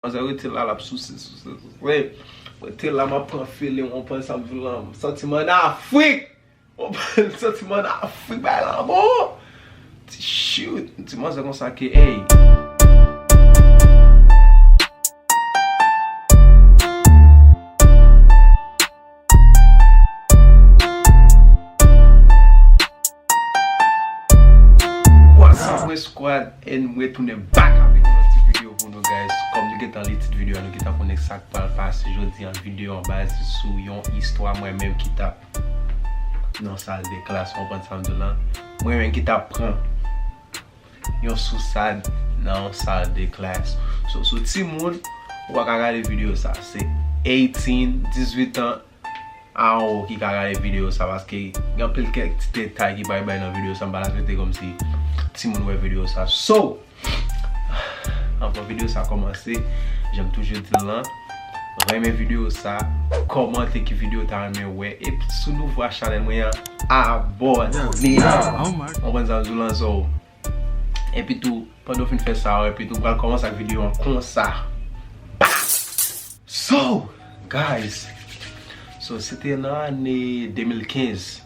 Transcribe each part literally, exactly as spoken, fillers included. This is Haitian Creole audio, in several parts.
Manzè rete la, l ap souse, souse, souse. Rete la, m ap pran feeling, w konprann sa m di w lan. M santi m ann Afrik. W konprann? M santi m ann Afrik, bay lan bon. Ti shoot, m di manzè konsa ke, ey. What's up, my squad? And mwen tounen back avèk yon ti videyo pou nou, guys. Kòm nou gentan li tit videyo a, nou gentan konnen sa k pral pase. Jodi an, videyo an baze sou yon istwa mwen menm ki t ap nan sal de klas, w konprann sa m di w lan? Mwen menm ki t ap pran yon sousad nan yon sal de klas. So, sou timoun, ou pa ka gade videyo sa. Se eighteen, dizuit an, anwo ki ka gade videyo sa, paske gen anpil kèk ti detay ki bay bay nan videyo sa, m pa ta swete kòmsi timoun wè videyo sa. So, anvan videyo sa kòmanse, jan m toujou di l lan, renmen videyo sa, kòmante ki videyo w ta renmen wè, epi si w nouvo a chanèl mwen an, abòne. Yes, yeah. Oh my. Konprann sa m di w lan, so. Epi tou, pandan w fin fè sa, epi tou, m pral kòmanse ak videyo an konsa. So, guys, so, se te nan ane de mil kenz.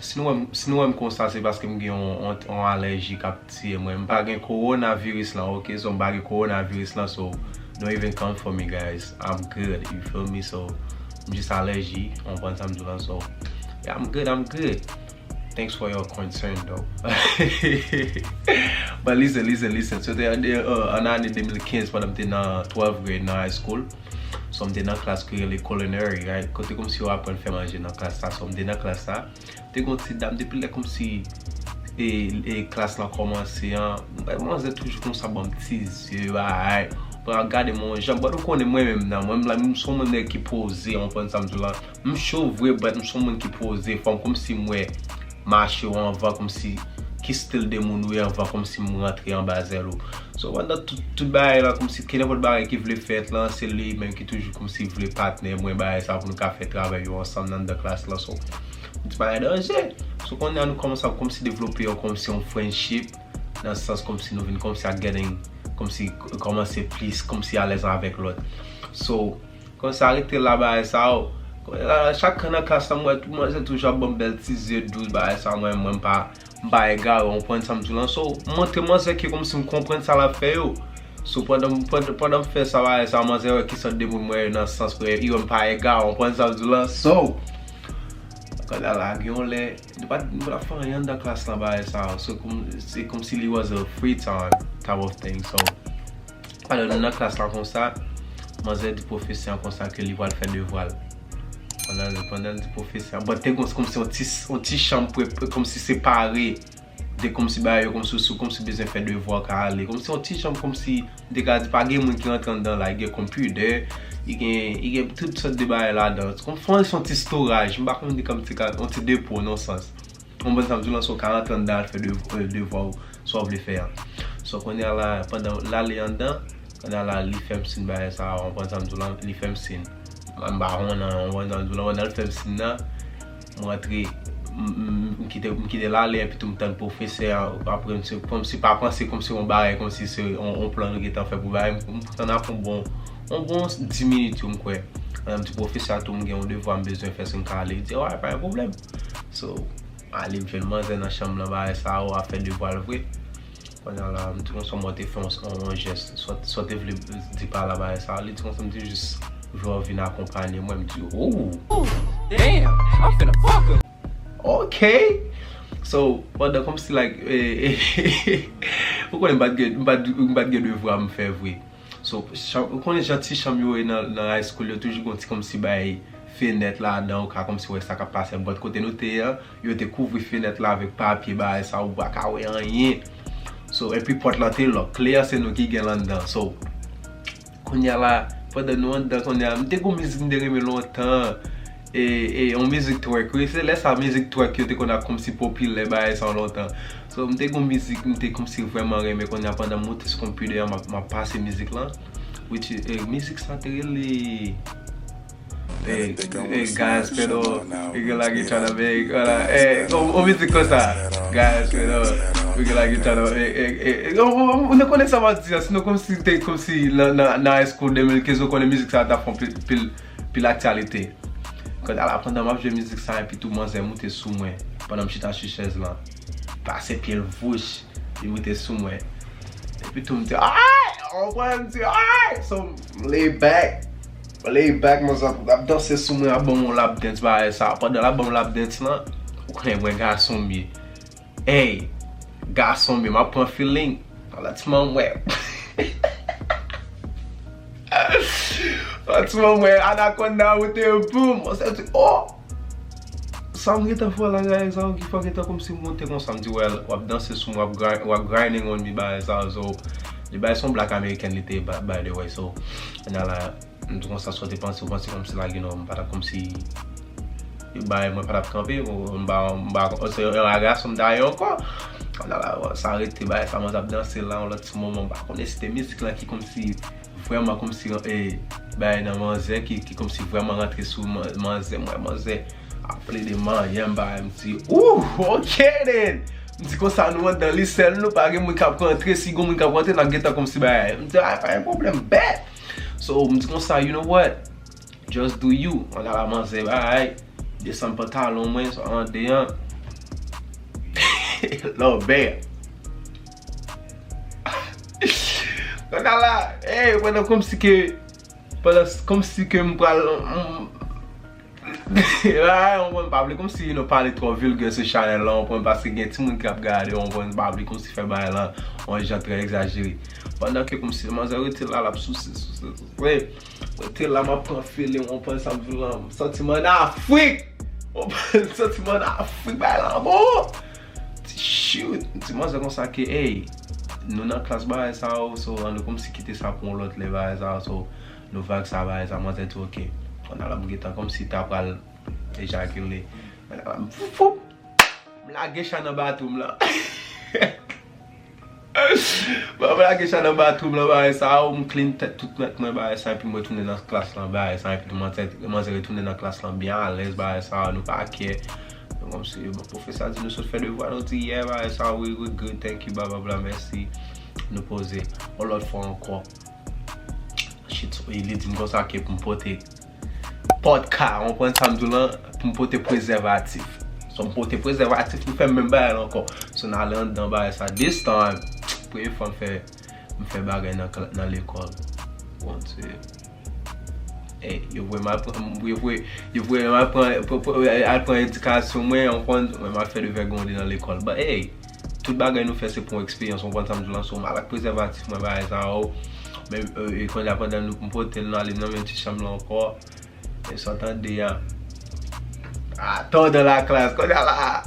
Si nou wè m, si nou wè m konsa, se paske m gen yon, yon, yon alèji k ap tiye mwen. M pa gen kowonaviris lan, oke? So, m pa gen kowonaviris lan, so don't even come for me, guys. I'm good, you feel me? So, m jis alèji, w konprann sa m di w lan, so, yeah, I'm good, I'm good. Thanks for your concern, though. But listen, listen, listen. So, te, uh, an ane de mil kenz, pandan m te nan twelfth grade nan high school. So, m te nan klas ki rele culinary, right? Kote kòmsi yo aprann fè manje nan klas sa. So, m te nan klas sa. Te gon ti dam depi lè kòmsi e, e klas lan kòmanse an, manzè toujou konsa ban m ti zye, bay. Pran gade mwen yon jan, but ou konnen mwen menm nan, mwen menm la, m se yon moun nèg ki poze, w konprann sa m di w lan. M cho vre, but m se yon moun ki poze, fò m kòmsi m wè mache yo anvan, kòmsi ki stil de moun ou ye anvan, kòmsi m rantre anba zèl ou. So, pandan tout, tout bagay la, kòmsi ki nenpòt bagay ki vle fèt lan, se li menm ki toujou kòmsi vle patnè mwen, bagay sa pou nou ka fè travay yo ansanm nan anndan klas lan. So, m di pa gen danje. So, kounye a nou kòmanse ap kòmsi devlope yon, kòmsi yon friendship, nan sans kòmsi nou vin kòmsi ap getting, kòmsi k-, kòmanse plis, kòmsi alèz avèk lòt. So, konsa rete la bagay sa yo. Kounye a, chak nan klas lan, m wè tout manzè toujou ap ban m bèl ti zye dous, bagay sa, mwen, mwen, m pa, m pa egare, w konprann sa m di w lan. So, m montre manzè ke kòmsi m konprann sa l ap fè yo. So, pandan, pandan, pandan m fè sa, bagay sa, manzè wè ki sòt de moun mwen ye nan sans ke yo m pa egare, w konprann sa m di w lan. So, kounye a la, gen yon lè, nou pa, nou pa t ap fè anyen anndan klas lan, bagay sa. So, kòm, se kòmsi li was a free time type of thing. So, pandan nou nan klas lan konsa, manzè di pwofesè an konsa ke li pral fè devwa l. Pandan, pandan l di pwofesè an, but te gon kòmsi yon ti, yon ti chanm pre-, pre-, kòmsi separe de kòmsi bagay yo, kòmsi si w kòmsi bezwen fè devwa w ka ale. Kòmsi yon ti chanm kòmsi m te ka di pa gen moun ki rantre anndan la, li gen konpitè, li gen, li gen tout sòt de bagay ladan. Kòmsi yon ti storage, m pa konn di kòmsi ka, yon ti depo nan sans. Ou konprann sa m di w lan, so w ka rantre anndan al fè dev-, euh, devwa w, sa w vle fè an. So, kounye a la, pandan l ale anndan, kounye a la, li fè m siy bagay sa a, ou konprann sa m di w lan, li fè m siy. M pa konnen, ou konprann sa m di w lan, pandan l fè m siy nan, m rantre, m, m, m kite, m kite l ale, epi tou m tann pwofesè a, apre m se, kòmsi pa panse, kòmsi yon bagay, kòmsi se yon, yon plan nou gentan fè pou bagay, m, m tann apre yon bon, yon bon dis minit yo, m kwè. Pandan m di pwofesè a tou, m gen yon devwa m bezwen fè, si m ka ale, li di, alright, pa gen pwoblèm. So, ale m jwenn manzè nan chanm lan, bagay sa yo, ap fè devwa l vre. Kounye a la, m di konsa, mwen te fè yon, yon, yon jès. Sa w, sa w te vle di pa la, bagay sa yo? Li di konsa, m di jis vle w vin akonpanye mwen. M di, ooh! Damn, I'm finna fuck her. Ok! So, pandan kòmsi, like, eh, eh, ou konnen m pa t gen, m pa t, m pa t gen devwa m fè vre. So, chanm, ou konnen jan ti chanm yo ye nan, nan high school, yo toujou gon ti kòmsi bay fenèt ladan, ou ka kòmsi wè sa k ap pase. But kote nou te ye an, yo te kouvri fenèt la avèk papye, bagay sa, ou pa ka wè anyen. So, epi pòt lan te lòk. Kle an se nou ki gen l anndan. So, kounye a la, pandan nou anndan, kounye a, m te gon mizik m te renmen lontan. E, e, yon mizik twerk, wi. Se lè sa mizik twerk yo te konn ap kòmsi popilè, bagay sa lontan. So, m te gon mizik, m te kòmsi vrèman renmen. Kounye a, pandan m moute sou konpitè an, m ap, m ap pase mizik lan. Which is, eh, mizik sa te rele, eh, eh, Guys Pedal, eh, Guys Pedal, eh, yon, yon mizik konsa. Guys Pedal. Figure la gita nan, e, e, e, e, ou, ou, ou, nou konnen sa m ap di a, sinon kòmsi te, kòmsi nan, nan, nan high school de mil kenz, ou konnen mizik sa a t ap fè pil, pil, pil aktyalite. Kòdala, pandan m ap jwe mizik sa, epi tou manzè moute sou mwen, pandan m chita sou chèz lan, pase pye l vouch, li moute sou mwen. Epi tou m di, ay! Ou konprann, m di, ay! So, m lay back. M lay back, manzè ap, ap danse sou mwen, ap ban m yon lap dance, bagay sa. Pandan l ap ban m lap dance lan, ou konnen mwen gason m ye. Ey, gason m ye, m ap pran feeling. Alatiman, mwen. Alatiman, mwen, anakonda, ou te boum. Mwen santi, oh! Sa m gentan fè la, guys, sa ki fè gentan kòmsi m monte konsa. M di, well, w ap danse sou mwen, w ap grind, w ap grinding on me, bagay sa, so, li bay son black American, li te, by, by the way, so, and I like, m di konsa, sa w te panse, ou panse kòmsi lage non, m pa t ap kòmsi, bay, mwen pa t ap kanpe, m ba, m ba, se yon gason m ta ye ankò. Kòdala, sa rete, bay, sa mwen t ap danse la, yon lòt ti moman, m pa konnen si te mizik lan ki kòmsi, vrèman kòmsi, e, bay nan manzè, ki, ki kòmsi vrèman rantre sou man-, manzè, mwen, manzè ap plede manyen m, bay, m di, ooh, ok then! M di konsa, nou anndan li sèl, nou pa gen moun k ap rantre, si gen moun k ap rantre, n ap gentan kòmsi, bay, m di, ah, pa gen pwoblèm, bet! So, m di konsa, you know what? Just do you. Kòdala manzè bay, desann pantalon mwen, sa andeyan. Lòbè. Kòdala, ey, pandan kòmsi ke, pandan kòmsi ke m pral, m, ay, ou konprann, m pa vle kòmsi, you know, pale twò vilgè sou chanèl lan, ou konprann, paske gen timoun k ap gade, ou konprann, m pa vle kòmsi fè bagay lan yon jan trè egzajere. Pandan ke kòmsi manzè rete la, l ap souse, souse, souse. Mwen te la, m ap pran feeling, w konprann sa m di w lan. M santi m ann Afrik! W konprann, m santi m ann Afrik, bay lan bon! Ti shoot! M di manzè konsa ke, ey, nou nan klas bagay sa yo, so, ann nou kòmsi kite sa pou yon lòt lè bagay sa yo, so, nou vag sa bagay sa, manzè di, ok. Kòdala m gentan kòmsi ta pral ejakile. Kòdala m foup, foup! M lage chay nan bathroom lan. Bon, m lage chay nan bathroom lan, bagay sa yo, m clean tèt tout nèt mwen, bagay sa, epi m retounen nan klas lan, bagay sa, epi manzè, manzè retounen nan klas lan byen alèz, bagay sa, nou pa kè. Nou kòmsi, bon, pwofesè a di nou sot fè devwa, nou di, yeah, bagay sa, we, we good, thank you, bla, bla, bla, mèsi. Nou poze. Yon lòt fwa ankò. Shit, so, li di m konsa ke pou m pote pòdka, w konprann sa m di w lan, pou m pote prezèvatif. So, m pote prezèvatif, m fè menm bagay la ankò. So, n ale anndan bagay sa. This time, premye fwa m fè, m fè bagay nan kla-, nan lekòl. Bondye. Ey, yo voye m al pran, yo voye, yo voye m al pran, pran, pran, al pran edikasyon mwen, w konprann, mwen m al fè devè gwonde nan lekòl. But, ey, tout bagay nou fè se pou yon eksperyans, w konprann sa m di w lan, so, m al ak prezèvatif mwen, bagay sa yo. Men, e, e, kòdala pandan nou, m pote l, nou ale nan menm ti chanm lan ankò. E sa w tande a. Atandan laklas, kòdala.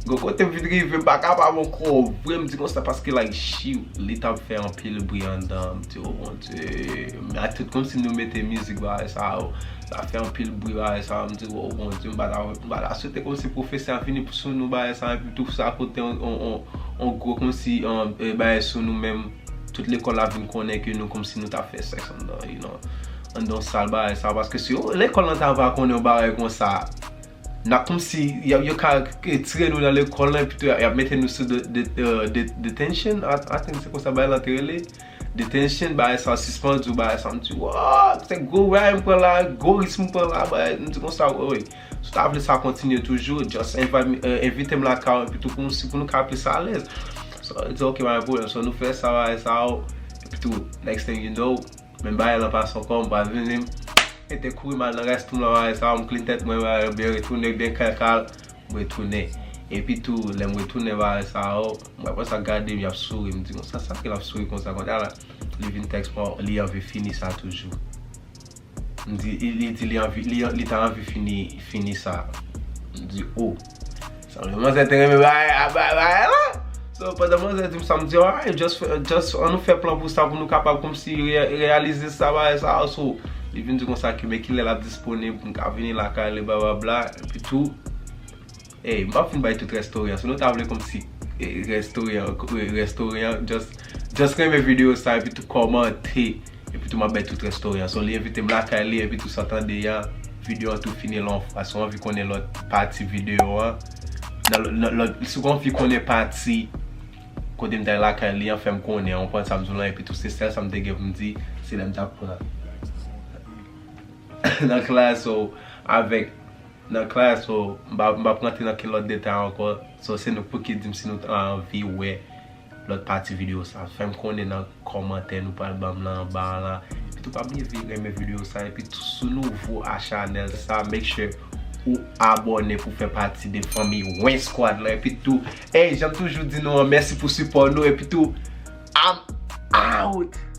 Gon kote m vin rive, m pa kapab ankò. Vre, m di konsa, paske, like, chiw, li t ap fè anpil bri anndan. M di, oh, Bondye. A tout, kòmsi nou mete mizik, bagay sa yo. Sa fè anpil bri, bagay sa yo. M di, oh, Bondye, m pa ta, m pa ta swete kòmsi pwofesè a vini sou nou, bagay sa yo. Epi tou sa kote yon, yon, yon, yon gwo kòmsi, yon, e, bagay sou nou menm. Tout lekòl la vin konnen ke nou kòmsi nou t ap fè sèks anndan, you know, anndan sal bagay sa, paske si yo, lekòl lan ta va konnen yon bagay konsa, n ap kòmsi, y ap, yo ka retire nou nan lekòl lan, epi tou y ap, y ap mete nou sou de, de, euh, de, detention, I, I think se konsa bagay lan te rele, detention, bagay sa, sispann di w bagay sa, m di, wow, se gwo bagay m pran la, gwo risk m pran la, bagay, m di konsa, wi, wi. Si w ta vle sa kontinye toujou, just envite m, euh, envite m lakay ou, epi tou pou, si pou nou ka plis alèz. So, li di, ok, pa gen pwoblèm. So, nou fè sa, bagay sa yo. Epi tou, next thing you know, menm bagay lan pase ankò, m pral vini, m mete kouri m al nan restroom lan, bagay sa yo, m clean tèt mwen, bagay, byen retounen, byen kalkal, m retounen. Epi tou, lè m retounen, bagay sa yo, m wè konsa gade m, y ap souri, m di, konsa, sa ki l ap souri konsa, konsa la, li vin tèks mwen, li anvi fini sa toujou. M di, li, li di li anvi, li, li ta anvi fini, fini sa. M di, oh. Sanble manzè te renmen bagay, bagay, bagay la. So, pandan manzè di m sa, m di, alright, just, just, ann nou fè plan pou sa, pou nou kapab kòmsi re-, reyalize sa, bagay sa. So, li vin di konsa ke men kilè l ap disponib pou m ka vini lakay li, blablabla. Epi tou, ey, m p ap fin bay tout rèstoryan. Si nou ta vle kòmsi, eh, rèstoryan, eh, rèstoryan, just, just renmen videyo sa, epi tou kòmante, epi tou m ap bay tout rèstoryan. So, li envite m lakay li, epi tou sa tande a, videyo an tou fini la yon fwa. Si w anvi konnen lòt pati videyo an, nan lò-, nan lòt, si w anvi konnen pati kote m t al lakay li an, fè m konnen, ou konprann sa m di w lan, epi tou se sèl sa m te gen pou m di, se lè m t ap pran nan klas, so, avèk, nan klas, so, m pa, m p ap rantre nan ken lòt detay ankò, so, se nou pou ki di m si nou t anvi wè lòt pati videyo sa. Fè m konnen nan kòmantè nou pral ban m lan anba la. Epi tou pa bliye vi-, renmen videyo sa. Epi tou si w nouvo a chanèl sa, make sure ou abòne pou fè pati de fanmi Win Squad lan. Epi tou, hey, jan m toujou di nou an, mèsi pou sipò nou. Epi tou, I'm out!